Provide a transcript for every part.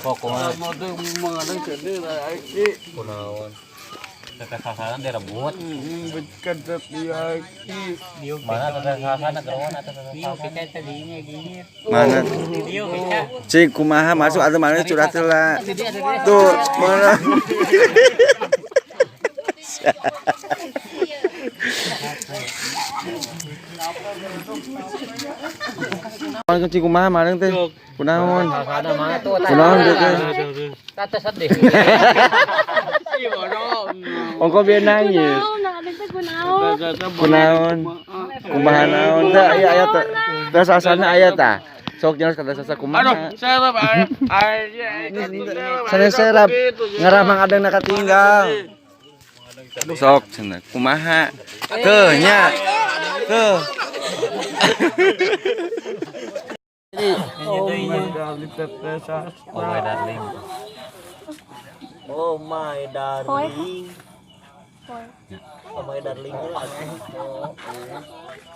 Pokoknya Mengadang sedih Aki. Kunaon? Teteh sasana direbut. Berkat Aki. Mana teteh sasana gerowan atau teteh sasana? Mana? Cik kumaha masuk atau mana curhat heula. Tuh, mana? Mana cik kumaha maling teh? Kunaon? Sasana mana tuh? Kunaon teh? Tata sedih. Ongko bieu nangis. Kunaon, nah adeng teh kunaon. Kunaon? Kumaha naon teh aya aya teh. Teh sasana aya tah. Sok jelas kata sasa kumaha. Serap. Sana serap ngaramang adeng na katinggal. Sok cenah kumaha? Teu nya. Teu. Oh my darling, teteh sasa. Oh my darling. Oh my darling. Poe. Oh my darling.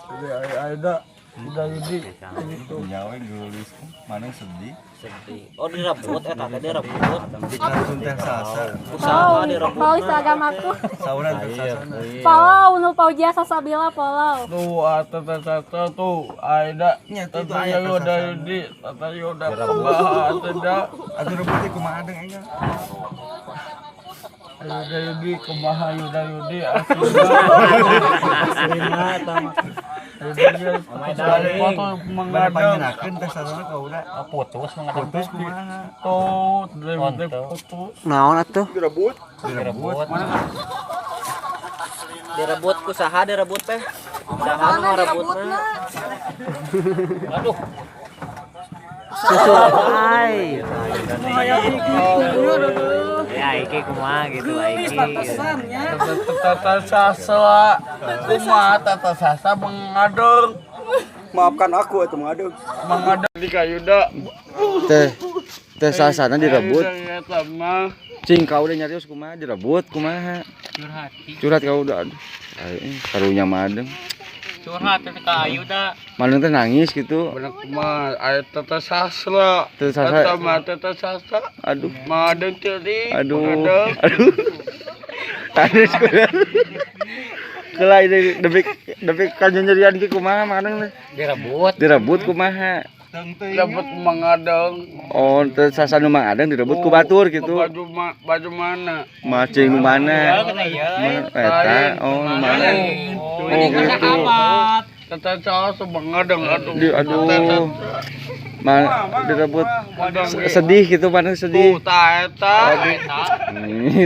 Jadi Aida udah jadi gitu. Nyawa geulis mana sedih. Sedih. Oh direbut eta teh direbut. Langsung teh sasa. Usaha direbut. Pau Instagram aku. Sauran teh sasana. Follow nu Fauzia Salsabila follow. Tuh teteh sasa tuh Aida. Nya, itu Teteh aya teh Yoda sasana. Yudi, teteh Yoda kumaha teteh. Atuh rebut teh kumaha adeng enggal. Yoda Yudi kumaha Yoda Yudi aslinya. Aslinya eta mah. Foto Mana mengadang panyenakeun teh sasana ka udah. Oh, putus mengadang. Putus kumaha? tuh dari putus. Naon atuh? Direbut. Direbut. Direbut ku saha direbut teh? Saha nu ngarebutna? Aduh. Susul ai. Ya iki kumaha gitu iki. Tata sasa kumaha tata sasa mengadang. Maafkan aku atuh mengadeng. Mengadang di Kayuda. Teh teh sasana direbut. Eta mah Cing kau udah nyarios kumaha direbut kumaha. Curhat. Curhat kau udah aduh. Aing karunya mah adeng. Curhat teh ka Ayuda. Maling teh nangis gitu. bener kumaha aya tata sasa. Teh sasa. Eta mah tata sasa. Aduh. Mengadang tadi. Aduh. Mengadang. Aduh. Aduh sekolah. Kela ini demi demi kanyerian ki kumaha maneng teh. Direbut. Direbut kumaha. Dapat mengadang. Oh, teh sasa nu Mang Adeng direbut ku batur gitu. Baju baju mana? Macing nu mana? Iya. Eta, oh nu mana? Oh gitu. Tata sasa mengadang aduh. Di, aduh. Ma, direbut sedih gitu mana sedih. Tuh ta eta.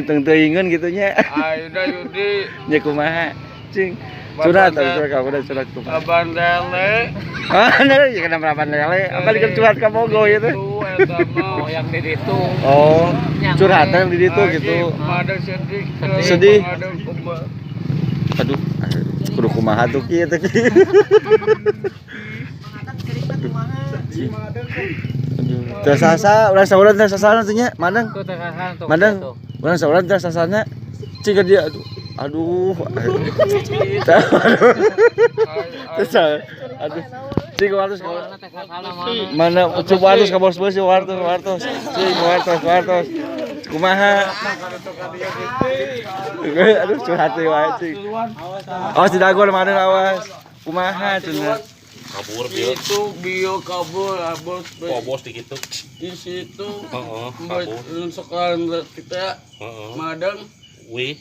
Teng teuingeun gitu nya. Aida Yudi Nya kumaha? Cing. Curhat, curhat kamu udah curhat kumaha. Abang lele. Ah, nah, ya kenapa rapan lele? Apa dikit curhat ka Bogo gitu. Tuh eta mah. Oh yang di ditu. Oh, curhatan di ditu gitu. Mengadang sedih. Sedih. Mengadang kumaha. Aduh, kudu kumaha tuh kieu teh. Aduh, teh sasa, urang sauran teh sasana teh nya, Madang. Tuh teh sasana tuh. Madang, Tuh. urang sauran teh sasana. Cing ka dia aduh. Aduh. Aduh. Terus, aduh. Cing wartos Mana teh sasana mana? mana coba wartos ka bos bos wartos wartos. Cing wartos wartos. Kumaha? Aduh curhat teh wae cing. Awas didagor mana awas. Kumaha cenah. Kabur bio. Itu bio kabur bos. Oh, bos di gitu. Di situ. Heeh, kabur. Sekarang kita Heeh. madang. Wih.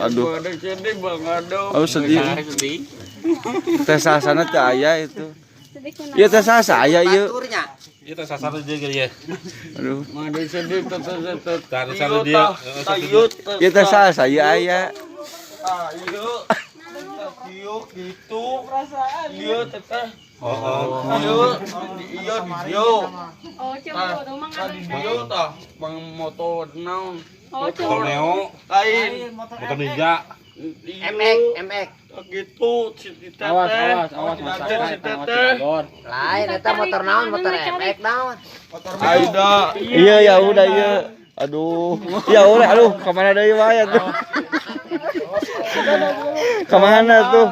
Aduh. Madang sedih bang aduh. Oh sedih. Sedih. Teh sasana teh aya itu. Sedih kunaon. Ieu teh sasa aya ieu. Ieu teh sasana dia gitu ya. Aduh. Madang sedih tata tata. Tadi satu dia. Tayut. Ieu teh sasa ieu aya. Ayo. Iyo gitu. Iya teteh. Heeh. Iya, iya di Oh, cemburu Mang Tadi Adeng. dia tah bang motor naon. Oh, Motor cemburu. Neo, Lain. motor Ninja. MX, MX. Gitu si teteh. Awas awas awas Si masakan. teteh. Lain eta motor naon motor MX naon. Aida. Iya ya udah iya. Aduh. Ya udah aduh kemana deui wae atuh. Kemana tuh?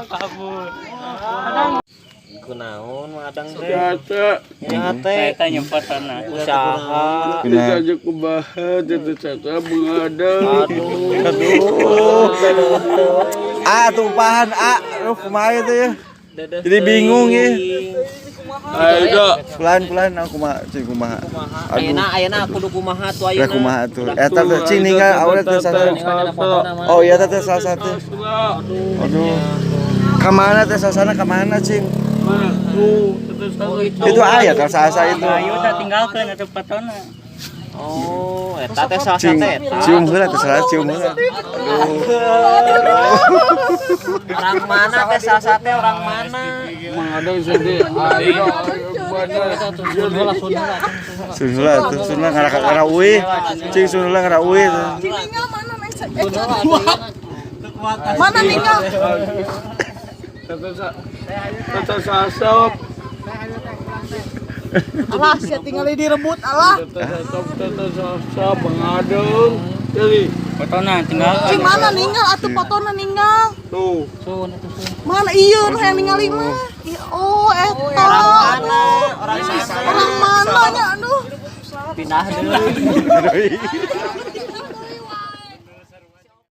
Kunaon Mang Adeng teh? Jata Nyeri hate. Eta nyempotona. Usaha. ditanya kumaha teh sasa mengadang. Aduh. Aduh. Ah, tumpahan ah. Aduh, kumaha itu ya? Jadi bingung ya. Ayo Pelan-pelan aku kumaha, cing kumaha. Aduh. Ayeuna ayeuna kudu kumaha tuh Lah ayeuna. kumaha tuh. Eta tuh cing ninggal awalnya teh sasa. Oh iya teh salah satu. Aduh. Kamana teh sasana kamana cing? Tuh, teh sasa. Itu aya kan sasa itu. Ayo tak tinggalkeun atuh potona. Oh, eta teh salah Cing, satu eta. cium heula teh salah cium heula. Orang mana teh salah satu orang mana? Mengadang sedih. Ayo, mana? Sun heula tuh, sun heula ngara ngara uih. Cing sun heula ngara uih tuh. Ninggal mana neng? Mana ninggal? Teh sasa. Alah, saya tinggal direbut alah. Teh sasa, teh sasa mengadang. Jadi, Potona tinggalkeun. Cing mana ninggal atuh fotona ninggal. tuh. Mana iya nu hayang ningali mah. Ih, oh eta. Orang mana? Orang mana? Orang mana nya aduh. Pindah deui.